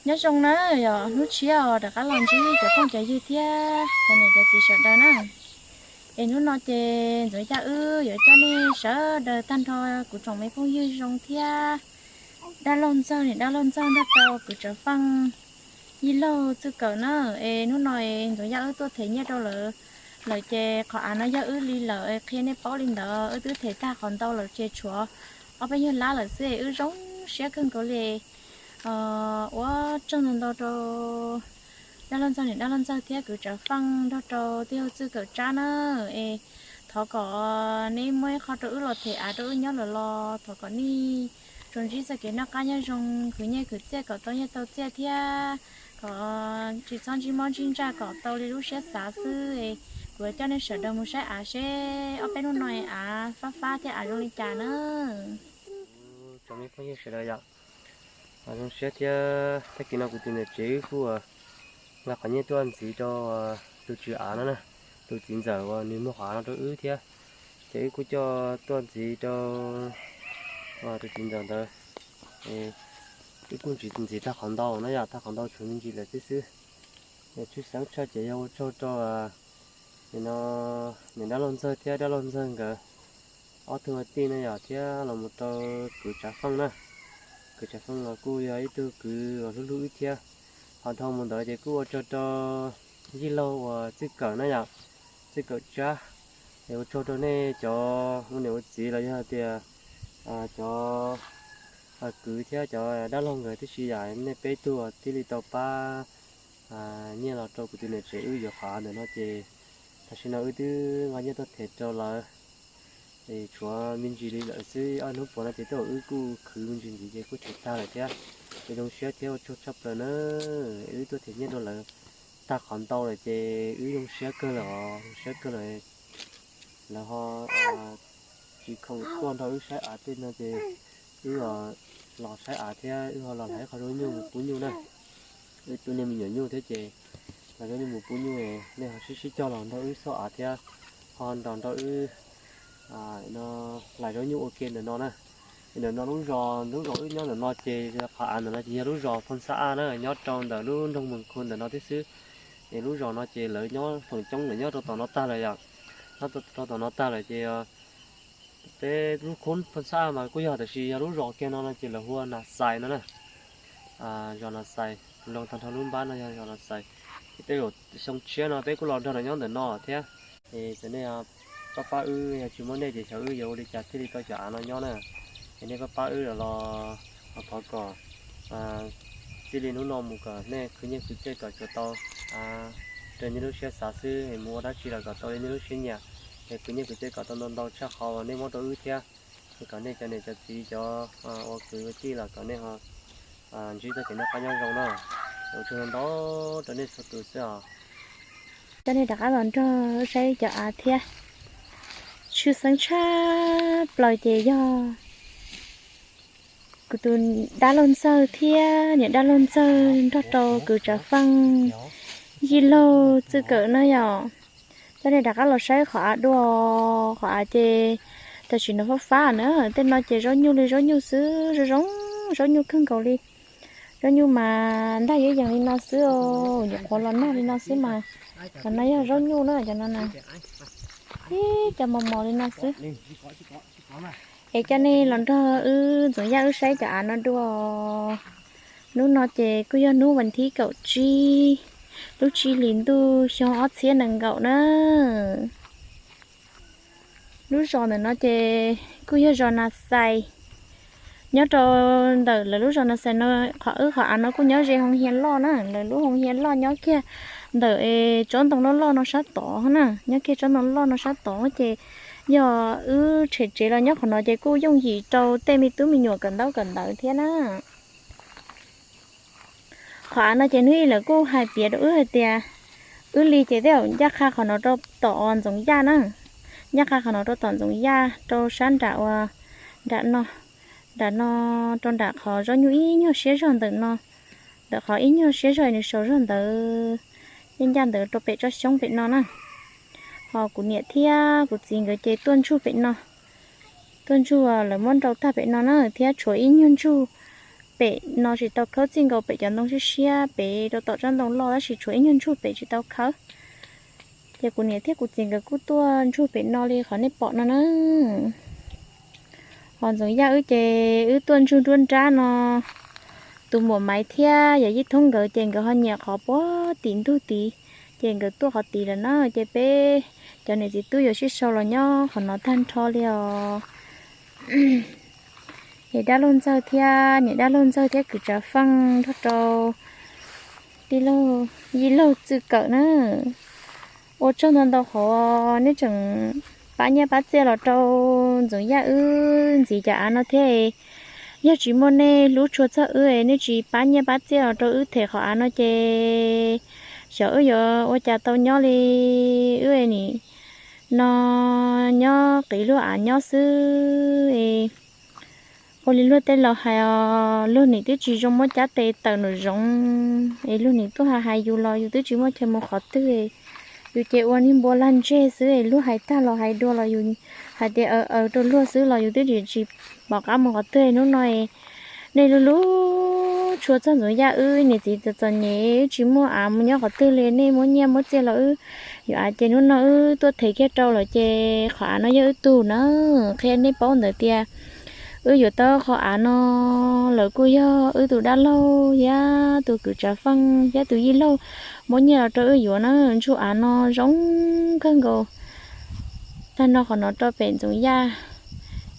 Nyob zoo na, yog hnub tshiab os rov qab los ntsib cov phooj cov ywg thiab cov niam cov txiv sawv daws na. Es hnub no ces Ntxoov Yaj wb yuav coj nej sawv daws tag nrho kuv tsoom me phooj ywg zoo thiab dab laug ntxawg niam dab laug ntxawg nrog rau kwv Tsav Feej, Yij Laug Txwj Kawm na. Es hnub no es Ntxoov Yaj wb tuaj them nyiaj rau lawv lawm ces qhov av no yog wb li lawm, qhia nej paub li ntawd. Wb twb them tag qhov ntau lawm ces tshuav ob peb nyuag lab lawm xwb es wb zoo siab kawg nkaus li. Ua tsaug ntau ntau rau dab laug ntxawg niam dab laug ntxawg thiab kwv Tsav Feej nrog rau tij laug Txwj Kawm Tsab na. Es thov kom neb muab ib qho rau wb los them av rau wb nyob lawm los thov kom nej tsuas ntsib txoj kev noj qab nyob zoo, khwv nyiaj khwv txiaj kom tau nyiaj tau txiaj thiab kom tsis txhob ntsib mob ntsib ntsaj, kom tau li lub siab xav xwb. Kuv yuav coj nej sawv daws mus saib av seb ob peb hnub no av fab fab thiab av zoo li cas na. Tsoom me phooj ywg sawv daws yom, zoo siab thiab tag kis no kuv tus niam tsev wb kuj nqa qhov nyiaj tuaj ntxiv rau tus tswv av no na, tus txiv ntxawm uas nws muag qhov av no rau wb thiab. Ces wb kuj coj tuaj ntxiv rau tus txiv ntxawm ntawd. Wb kuj ntxiv tag qhov ntau na yom, tag qhov ntau tshuav me ntsis lawm xwb xwb. Tshwj xeeb tshaj ces yog ua tsaug rau no niam dab laug ntxawg thiab dab laug ntxawg nkawd ob tug tij na yom, thiab los mus rau kwv Tsav Feej na. Kwv Tsav Feej los kuj yog ib tug kwv uas hlub hlub wb thiab. Ho dhau mus ntawd ces kuj ua tsaug rau Yij Laug uas Txwj Kawm na yom, Txwj Kawm Tsab. Es ua tsaug rau nej cov ua niam ua txiv los yog tias cov kwv thiab cov dab laug nkawd tib si yom, nej peb tug thiaj li tau pab nyiaj los rau kuv tus niam tsev wb yuav qhov av ntawm no ces tam sim no wb twb nqa nyiaj tuaj them rau lawv. Es tshuav me ntsis li lawm xwb, ob hnub puav no ces tej zaum wb kuj khwv me ntsis ntxiv ces kuj them tag lawm thiab. Es zoo siab thiab ua tsaug tshaj plaws na, wb tuaj them nyiaj rau lawv tag qhov ntau lawm ces wb zoo siab kawg lawm os, zoo siab kawg lawm. Lawv ho tsis khoom tuaj nrog wb saib av tej no ces wb los saib av thiab wb ho los hlais qhov zaub nyuj mus pub nyuj na. Wb tus niag me nyuam nyuj thiab ces hlais zaub nyuj mus pub nyuj, nej ho sib sib cog los nrog wb xauj av thiab ho nrog nrog wb hlais zaub nyuj ua ke ntawm no na. Ntawm no lub zos, lub zos wb nyob ntawm no ces qhov av ntawm no ces yog lub zos Phoo Xab Aj na, nyob rau ntawm lub nroog Moos Khu ntawm no thiab xwb. Es lub zos no ces lawv nyob feem coob lawv nyob rau tom no tag lawm yom. Nyob rau tom no tag lawm ces peb lub khub Phoo Xab Aj mas kuj yog, tab sis yog lub zos kiag no no ces lawv hu ua Nas Xais no na. Zos Nas Xais, nrog tag nrho lub npab no yog zos Nas Xais. Ces tej zaum xyoo tshiab no peb kuj los nrog lawv nyob ntawm no thiab. Es cov nej pab pab wb, yog tsis muaj nej ces xyov wb yuav ua li cas thiaj li tau cov av no nyob na. Es nej pab pab wb los, los thov kom txij li hnub no mus kom nej khwv nyiaj khwv txiaj kom tsuas tau raws nej lub siab xav xwb, es mus ua dab tsi los kom tau li nej lub siab nyiam. Es khwv nyiaj khwv txiaj kom tau ntau ntau tshaj qhov uas nej muab rau wb thiab. Es kom nej cov niam cov txiv cov ua kwv ua tij los kom nej ho ntsib txoj kev noj qab nyob zoo na. Ua tsaug ntau ntau rau nej txhua tus xwb os. Coj nej rov qab los nrog saib cov av thiab. Tshwj xeeb tshaj plaws ces yog kuv tus dab laug ntxawg thiab niam dab laug ntxawg nrog rau kwv Tsav Feej, Yij Laug Txwj Kawm na yom. Coj nej rov qab los saib qhov av dua, qhov av ces tam sim no fab fab na, tej no ces zaub nyuj li zaub nyuj xwb, zoo zoo, zaub nyuj kawg nkaus li. Zaub nyuj mas ntaj yeeb yees li no xwb, nyuam qhuav los nag li no xwb mas. Cov no yog zaub nyuj na, cov no na, ib co mos mos li no xwb. Es coj nej los nrog wb Ntxoov Yaj wb saib cov av no dua. Hnub no ces kuj yog hnub vas thib kaum tsib lub tsib hlis ntuj xyoo ob txhiab nees nkaum na. Lub zos ntawm no ces kuj yog zos Nas Xais. Nyob rau ntawm lawv lub zos Nas Xais no, qhov wb qhov av no kuj nyob ze hoo hias loj na, lawv lub hoo hias loj nyob kiag ntawm tsob ntoo loj loj no sab tod na, nyob kiag tsob ntoo loj no sab tod ces yog wb tshem tsev los nyob qhov no ces kuj yooj yim rau tej me tub me nyuam kawm ntaub kawm ntawv thiab na. Qhov av no ces hnub ib lawv kuj hais piav rau wb hais tias wb li ces tej zaum ncaj qha qhov no rau tom Ntxoov Yaj na, ncaj qha qhov no rau tom Ntxoov Yaj rau sab nram uas nram no, nram no rau nram qhov zaub nyuj ib nyuag siab zog ntawm no, ntawm qhov ib nyuag siab zog nws saum zog ntawd, ncaj ncaj ntawd rau pem tsob xyoob pem no na. Ho kuv niam thiab kuv txiv nkawd ces tuaj ntsug pem no, tuaj ntsug lawv muab nrau tag pem no na, thiab tshuav ib nyuag ntsug pem no tsis tau khawb txij nkaus pem cov ntoo siab siab pem rau tom tsob ntoo loj tab sis tshuav ib nyuag ntsuag pem tsis tau khawb. Ces kuv niam thiab kuv txiv nkawd kuj tuaj ntsuag pem no li qhov nej pom no na. Ho Ntxoov Yaj wb ces wb tuaj ntsuag nruab nrab no, tus muam Maiv thiab yawm Yij Thoob nkawd ces nkawd ho nyiam qhov puag tim ntug tid, ces nkawd tuaj qhov tid lawm na. Ces peb cov niam txiv tub yuav sib sau los nyob qhov no tag nrho li os. Es dab laug Ntxawg thiab niam dab laug Ntxawg thiab kwv Tsav Feej nrog rau tij laug Yij Laug Txwj Kawm na. Ua tsaug ntau ntau qhov nej tseem pab nyiaj pab txiaj los rau Ntxoov Yaj wb ntxiv cov av no thiab. Yog tsis muaj nej hlub tshua txog wb, nej tsis pab nyiaj pab txiaj los rau wb them qhov av no ces xyov wb yuav ua cas tau nyob li. Wb nim no nyob qiv luag av nyob xwb. Ua li luag tej laus hais os, luag nim twb tsis zoo muab cab tes tawm nraum zoov es luag nim tuaj hais hais yus los yus twb tsis muaj chaw mus qhov twg. Yus ces ua niag npua lag ntseg xwb es luag hais tag los hais dua los yus hais tias aws aws rau luag xwb los yus twb tsis pom qab mus qhov twg. Hnub no nej hlub hlub tshua txog Ntxoov Yaj wb niam txiv txom txom nyem wb tsis muaj av mus nyob qhov twg li, nej muab nyiaj muab txiaj los wb yuav av ces hnub no wb tuaj them kiag rau lawm ces qhov av no yog wb tug na. Qhia nej paub ntawd tias wb yuav tau qhov av no lawm kuj yog wb tus dab laug thiab tus kwv Tsav Feej thiab tus Yij Laug muab nyiaj los rau wb yuav na. Ntsuag av no zoo kawg nkaus. Tag no qhov no rau pem Ntxoov Yaj,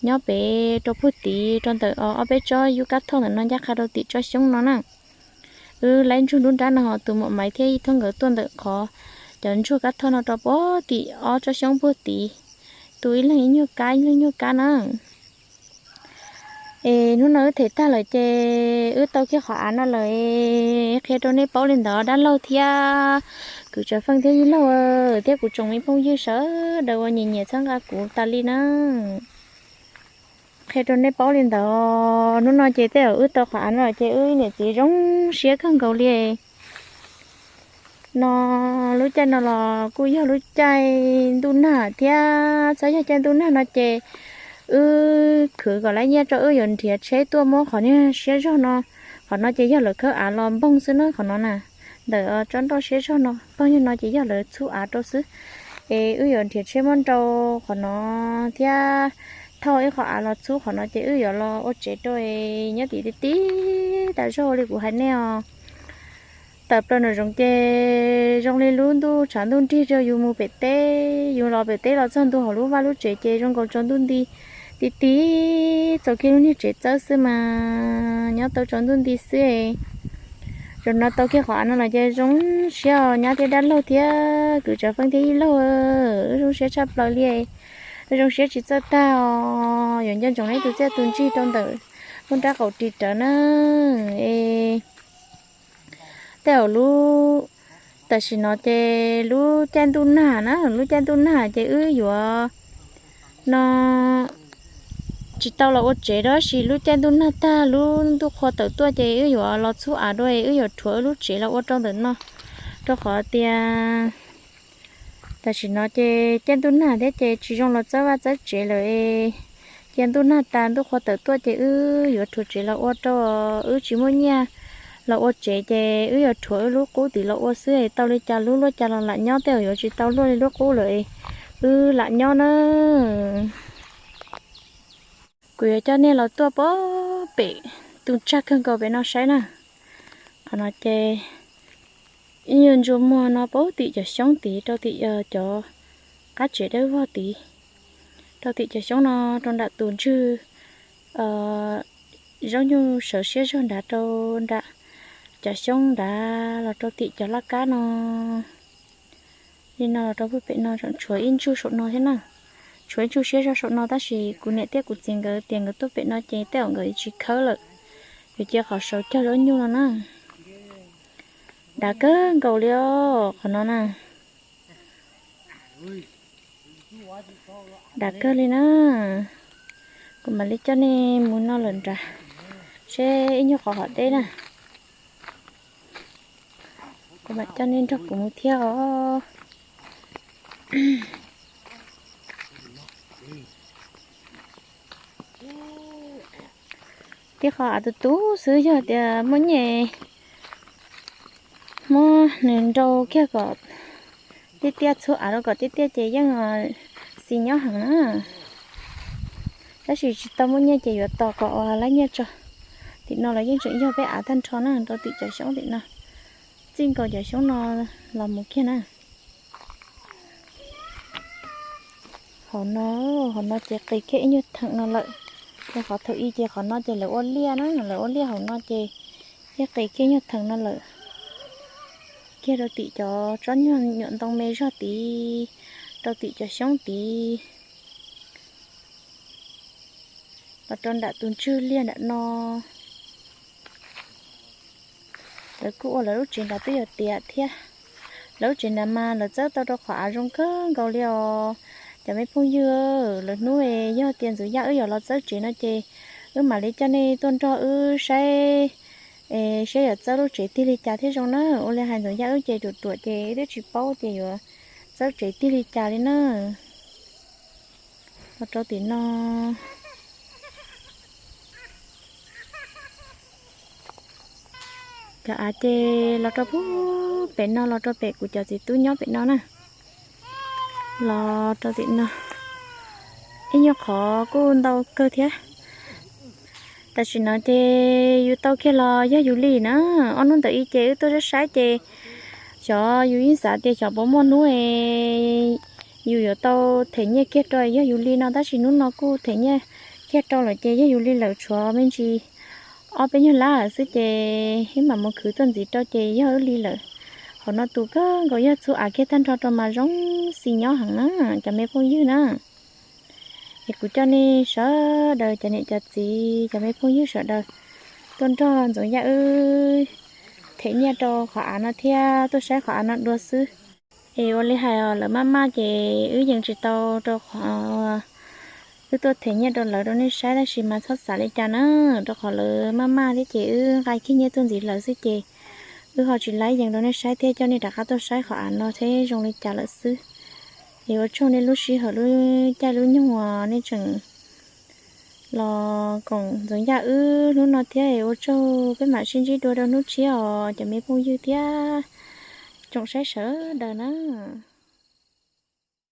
nyob pem rau puag tid rau ntawm ob peb tsob yub kab thoj ntawm no ncaj qha rau tim tsob xyoob no na. Wb laib ntsuag nruab nrab no ho tus muam Maiv thiab Yij Thoob nkawd tuaj ntawm qhov cov ntsuag kab thoj no rau puag tim ob tsob xyoob puag tid, tu ib leeg ib nyuag kab ib leeg nyuag kab na. Es hnub no wb them tag lawm ces wb tau kiag qhov av no lawm. Qhia rau nej paub li ntawd dab laug thiab kwv Tsav Feej thiab Yij Laug thiab kuv tsoom me phooj ywg sawv daws uas nyiam nyiam txhawb nqa kuv tas li na. Qhia rau nej paub li ntawd, hnub no ces tej zaum wb tau qhov av no ces wb niam txiv zoo siab kawg nkaus li. No lub caij no los kuj yog lub caij ntuj nag thiab, txhob yog caij ntuj nag no ces wb khwv kom lawv nyiaj rau wb yuav nrhiav tsheb tuaj muab qhov niag siab zog no. Qhov no ces yog lawv khawb av los npoog xwb na qhov no na. Ntawm tsob nroj siab zog no pog yog no ces yog lawv txhub av rau xwb. Es wb yuav nrhiav tsheb muab nrau qhov no thiab thauj ib qho av los txhub qhov no ces wb yuav los ua tsev rau nyob tim tib tib tas zog li kuv hais nej os. Tawm plaws nraum zoov ces zoo li lub ntuj tshav ntuj nrig rau yus mus pem teb, yus los pem teb los txog ntua hauv lub vaj lub tsev ces zoo nkaus tsaus ntuj nti tib tib, txaus kiag lub niag tsev txawb xwb mas nyob tau tsaus ntuj nti xwb. Zaum no tau kiag qhov av no los ces zoo siab os, nyab thiab dab laug thiab kwv Tsav Feej thiab Yij Laug, wb zoo siab tshaj plaws li. Zoo siab tsis txawj tag os, yuav nco ntsoov nej tus txiaj tus ntsig rau ntawm lub nrab qaum ris rawv na. Es tej zaum lub, tam sim no ces lub caij ntuj nag na, lub caij ntuj nag ces wb yuav no tsis tau los ua tsev, tab sis lub caij ntuj nag tag lub ntuj qhua tawm tuaj ces wb yuav los txhub av dua, wb yuav rhuav wb lub tsev los ua rau ntawm no, rau qhov tias tam sim no ces caij ntuj nag thiab ces tsis zoo los txawb vaj txawb tsev lawm. Cia ntuj nag tas ntuj qhua tawm tuaj ces wb yuav rhuav tsev los ua rau, wb tsis muaj nyiaj los ua tsev ces wb yuav rhuav wb lub qub tid los ua xwb, tau li cas lub luaj cas los lam nyob, tej zaum yuav tsis tau luaj li lub qub lawm, wb lam nyob na. Kuv yuav coj nej los tuaj pem tus tsag kawg nkaus pem no saib na. Qhov no ces ib nyuag ntsuag muag no pem tim cov xyoob tid rau tim cov qab tsev dawb vog tid, rau tim cov xyoob no rau nram tus ntswg zaub nyuj sawv siab zog nrad rau nram cov xyoob nrad los rau tim cov laj kab no. Li no los rau puag pem no tseem tshuav ib ntsuj saum no thiab na. Tshuav ib ntsuj siab zog saum no tab sis kuv niam thiab kuv txiv nkawd tias nkawd tuaj pem no ces tej zaum nkawd tsis khawb lawm, yuav cia qhov saud cog zaub nyuj no na. Dav kawg nkaus li os qhov no na. Dav kawg li na. Kuv mam li coj nej mus noj lawm nrad seb ib nyuag qhov hom deb na. Kuv mam coj nej nrog kuv mus thiab os. Tib qho av tus tub xwb, yog tias muaj nyiaj muab nws nrau kiag kom tiaj tiaj, txhua av rau kom tiaj tiaj ces yeej xis nyob heev na. Tab sis tsis tau muaj nyiaj ces yuav tos kom ua lab nyiaj tso. Tim no los yeej tseem yog peb av tag nrho na, rau tim cov xyoob tim no, txij nkaus cov xyoob no los mus kiag na. Hauv no, hauv no ces qis kiag ib nyuag theem no lawm. Ces qhov thaum ub ces qhov no ces lawv ua liaj na, lawv ua liaj hauv no ces yeej qis kiag nyuag theem no lawm. Kiag rau tim cov tsob nyuag nyuam ntoo me zog tid, rau tim cov xyoob tid, los rau nram tus ntswg liaj nram no. Lawv kuj ua lawv lub tsev nrad twb yuav tiav thiab. Lawv lub tsev nrad mas lawv txawb tau rau qhov av zoo kawg nkaus li os. Cov me phooj ywg, lwm hnub yog tias Ntxoov Yaj wb yuav los txawb tsev no ces wb mam li coj nej tuaj nrog wb saib, es saib yuav txawb lub tsev tiag li cas thiaj zoo na. Ua li hais Ntxoov Yaj wb ces ruam ruam ces wb twb tsis paub tias yuav txawb tsev tiag li cas li na. Los rau tim no, cov av ces los rau pem, pem no los rau pem kuv cov txiv tub nyob pem no na. Los rau tim no, ib nyuag qhov kuj ntau kawg thiab. Tam sim no ces yus tau kiag los yog yus li na. Ob hnub ntawd ib ces wb tuaj saib saib ces xyov yus yeej xav tias xyov puas muaj hnub yus yuav tau them nyiaj kiag rau yog yus li no, tab sis hnub no kuj them nyiaj kiag rau lawm ces yog yus li lawm, tshuav me ntsis ob peb nyuag lab lawm xwb ces wb mam mus khwv tuaj ntxiv rau ces yog wb li lawm. Hauv no tus kawg nkaus yog txhua av kiag tag nrho rau mas zoo xis nyob heev na, cov me phooj ywg na. Es kuv coj nej sawv daws cov niam cov txiv cov me phooj ywg sawv daws tuaj nrog Ntxoov Yaj wb them nyiaj rau qhov av no thiab tuaj saib qhov av no dua xwb. Es ua li hais os, lawv maj maj ces wb yeej tsis tau rau qhov wb tuaj them nyiaj rau lawv rau nej saib, tab sis mas txhob xav li cas na, rau qhov lawv maj maj thiab ces wb nqa kiag nyiaj tuaj ntxiv lawv xwb ces wb ho tsis laib yees rau nej saib thiab coj nej rov qab tuaj saib qhov av no thiab zoo li cas lawm xwb. Es ua tsaug nej lub sij hawm lub caij lub nyoog uas nej tseem los koom Ntxoov Yaj wb hnub no thiab, es ua tsaug, peb mam sib ntsib dua rau hnub tshiab os cov me phooj ywg thiab tsoom saib sawv daws na.